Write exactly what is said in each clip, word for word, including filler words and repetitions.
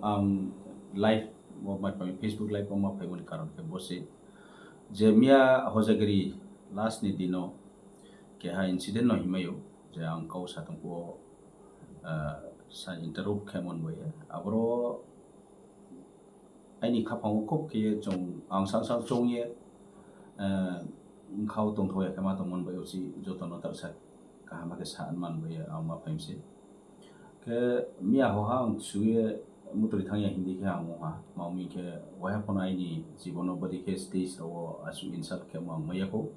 Ang live o ma phai, Facebook live o ma phaimani karon khe bo se je miya Hojagiri last ni dino keha incident no himayo je ang kau satong ko, ah, sa interrupt khe mon boye. Aboro aini khapang o kok khe chong ang sang sang chong ye, ah, khao tongthoya khe ma tong mon boye usi joto no tak sa kaham khe sa man boye ang ma phaimse. Khe miya hoha ang suye mutri thangya hindi khe ang wngha. Mami khe waiha phano aini jibono bwdwi khe stage rao aswk insult khe ang maya kho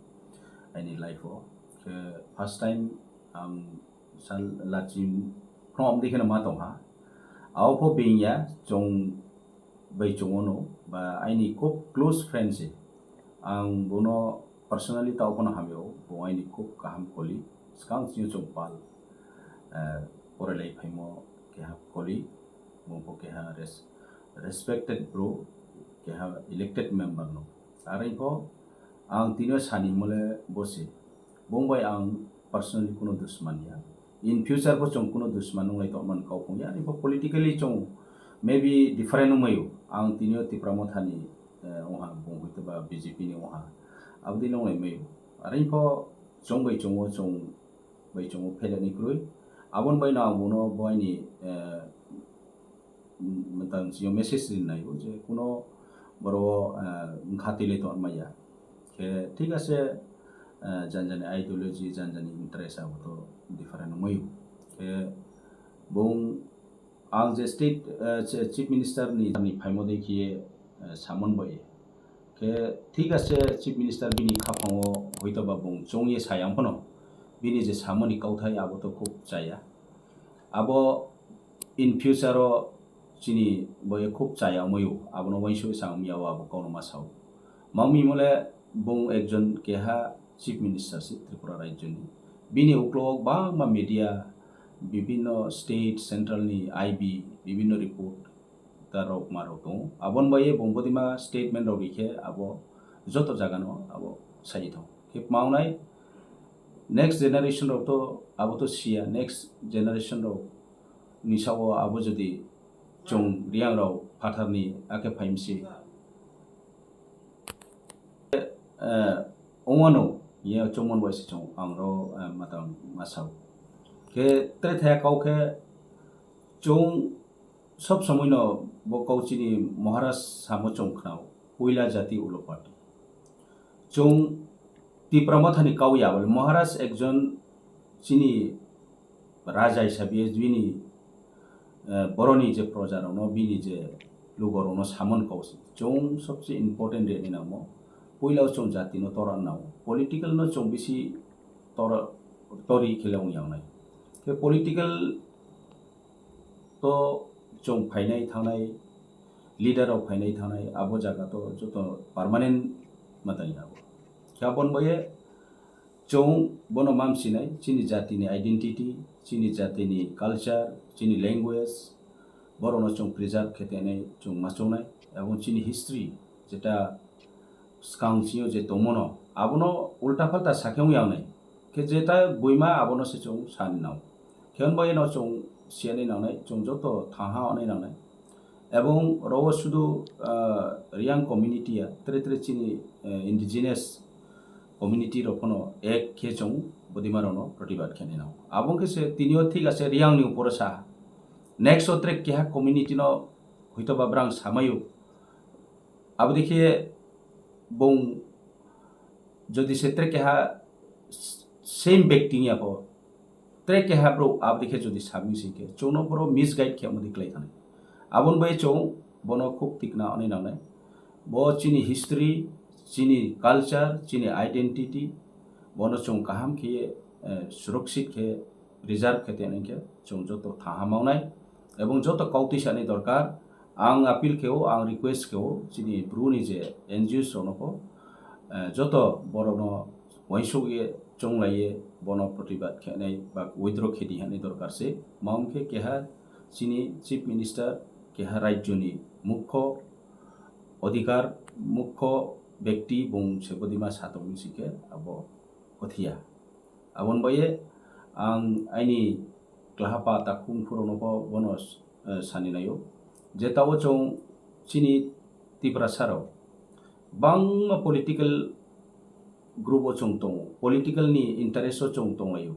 aini life o. Khe first time ang sal lachi phano amdi kheno ma tongha. Ao pho bingya chong bai chongo no ba aini kok close friend se. Ang bono personally tao phano hamyo, bo aini kok kaham koli. Skang sini chong pal, eh, porelai phaimo keha koli, bo keha res-, respected bro, keha elected member no. Arai pho ang tino sani mole bosi. Bong bai ang personally kuno dusman ya. In future bo chong kuno dusman nunglai tongman kau phung ya. Arai pho politically chong maybe different wngmayo. Ang tino Tipra Mothani, eh, wngha bong hoi to ba B J P ni wngha. Abdi nunglai mayo. Arai pho chong bai chongo chong bai chongo pheleni kroi. Abon bai no ang bono boini, eh, mm, tang sio message rinai o je kuno boro, eh, wngkha tile ton maya. Khe thik ase, eh, janjani ideology, janjani interest abo to different wngmayo. Khe bung ang je state, eh, che-, chief minister ni, ni phaimo dei khe, eh, samon bai. Khe thik ase chief minister bini khapang o hoito ba bung chong ye sayang phano bini je samoni kauthai abo to khub chaya. Abo in future o chini boye khub chaya wngmayo, abono uansugwi chang wngya o abo kono ma sao. Mami mole bung ekjon keha chief minister si Tripura rajyo ni. Bini uklo o bangma media, bibinno state, central ni I B, bibinno report ta rok ma rok tongo. Abon bai bung bodima statement rok rikhe abo joto jaga no abo sai thong. Khe maunai next generation rok to abo to siya, next generation rok ni sao abo jodi chwng riyang rok phatar ni ake phaimsi. Eh, ongwano ye chongmon bai se chong ang ro, eh, matang masao. Khe tre thaya kau khe chong sob somoi no bo kau chini Maharaj samo chong khnao, puila jati ulo party. Chong Tipra Mothani kau ya bole Maharaj ekjon chini raja hisabe bini, eh, boroni je proja rokno, bini je lugo rokno samon kau se. Chong sobse important reni namo. Puila chong jati no tora nao. Political no chong bisi tora, tori khele ong yang nai. Khe political to chong phainai thangnai, leader rok phainai thangnai, abo jaga to joto permanent matai abo. Khe abon boye chong bono mam sinai, chini jati ni identity, chini jati ni culture, chini language, borok no chong preserve khe tenai chong ma chongnai, abo chini history jeta skang sio je tongmano, abono ulta palta sakhe wng yang nai. Khe jeta buima abono se chong sani nao. Khe hwnba eno chong siani nangnai, chong joto thaha onai nangnai. Ebong rogo sudu, ah, Riyang community ya, tre tre chini, eh, indigenous community rok phano ek khe chong bodima rokno protibad khe nai nao. Abong khe se tinio thik ase Riyang ni uporo sa. Next o tre keha community no hoito ba brang samayo. Abo dikhe bong jodi se tre keha same bekti ya pho, tre keha bro abo dikhe jodi sami se khe chongno boro misguide khe amodi klai thani. Abon bai chong bono khub tikna ani nangnai. Bo chini history, chini culture, chini identity, bono chong kaham khe, eh, surakshit khe, reserve khe tenai khe chong joto thaha maunai. Ebong joto kautwi sani dorkar. Ang appeal khe o, ang request khe o, chini bru ni je N G Os rokno pho, eh, joto borokno uansuk ye, chonglai ye, bono protibad khenai ba withdraw khe di hwnwi dorkar se. Mao wngkhe keha chini Chief Minister, keha rajyo ni mukho odhikar, mukho bekti bung se bodima satokni sikhe abo othiya. Aboni baye ang aini klaha pa takhuk phuru no pho bono, eh, sani naio. Je tao chwng chini Tiprasa rok bangma political group o chwng tongo, political ni interest o chwng tonglaio,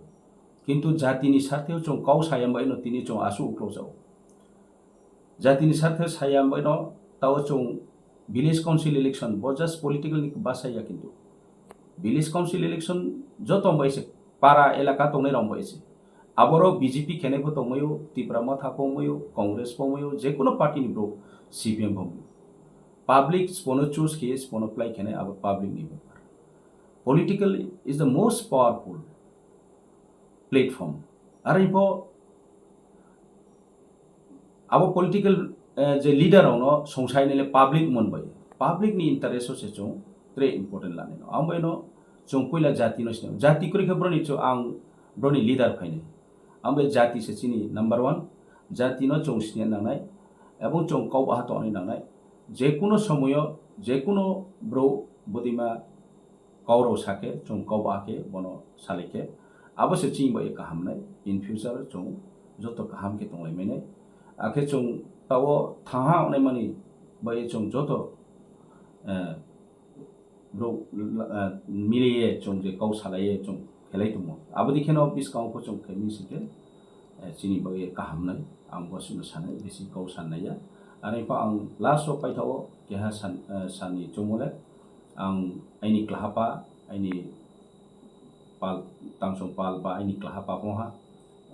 kintu jati ni sarthe o chwng kau saya bai no tini chwng aswk uklok jago. Jati ni sarthe saya bai no tao chwng village council election bo just political ni bwsai ya, kintu village council election joto bai se para elaka tongnai rok bai se. Aboro B J P khenai bo tongmaio, Tipra Motha pongmaio, Congress pongmaio, je kono party ni bro C P M pongmaio. Public spono choose khe spono play khenai abo public ni bepar. Political is the most powerful platform. Are bo abo political, eh, je leader rokno songsainai le public mon bai. Public ni interest o se chwng tre important lanai no. Ang bai no chwng puila jati no sinai. Jati kwrwi khe broni chwng ang broni leader phainai. Ang bai jati se chini number one. Jati no chwng sinya nangnai. Ebong chwng kau baha tongnai nangnai. Je kuno somoyo, je kuno bro bodima kau rok sa khe, chwng kau ba khe bono salai khe, abo se chini bai kaham nai. In future chwng joto kaham khe tonglai mai nai. Akhe chwng tao thanha onai mani bai chwng joto, eh, bro, eh, miliye chwng je kau salai ye chwng khelai tongmo. Abo di kheno bwskango pho chwng khe misi khe, eh, chini bai kaham nai. Ang bo chwngno sanai, bisi kau sanai ya. Ani pho ang last o paithao keha san, eh, sani chongmole. Ang aini klahapa, aini pal, Tangsong pal ba aini klahapa pongha,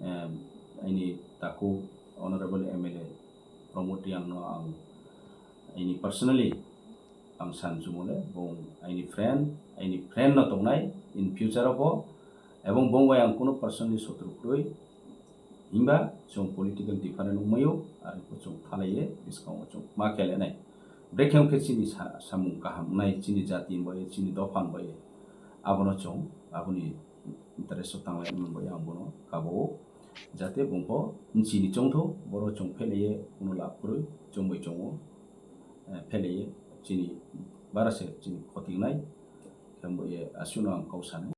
em, aini taku Honorable M L A Pramod Reang no ang aini personally ang san chumole, bong aini friend, aini friend no tongnai in future o bo, ebong bong bai ang kuno personally sotru kwrwi. Himba chwng political different wngmaio, arpho chwng thalaiye bwskango chwng ma khelenai. Brekhe wngkhe chini sa-, samung kaham wngnai, chini jati bai, chini dopha bai, abono chwng aboni interest o tanglai wngmani bai ang bono kabo-o. Jate bungpho chini chongtho, boro chwng phelaiye kuno lab kwrwi chwng bai chongo, eh, phelaiye chini bara se chini khotingnai, khe wngbaye aswkno ang kok sanai.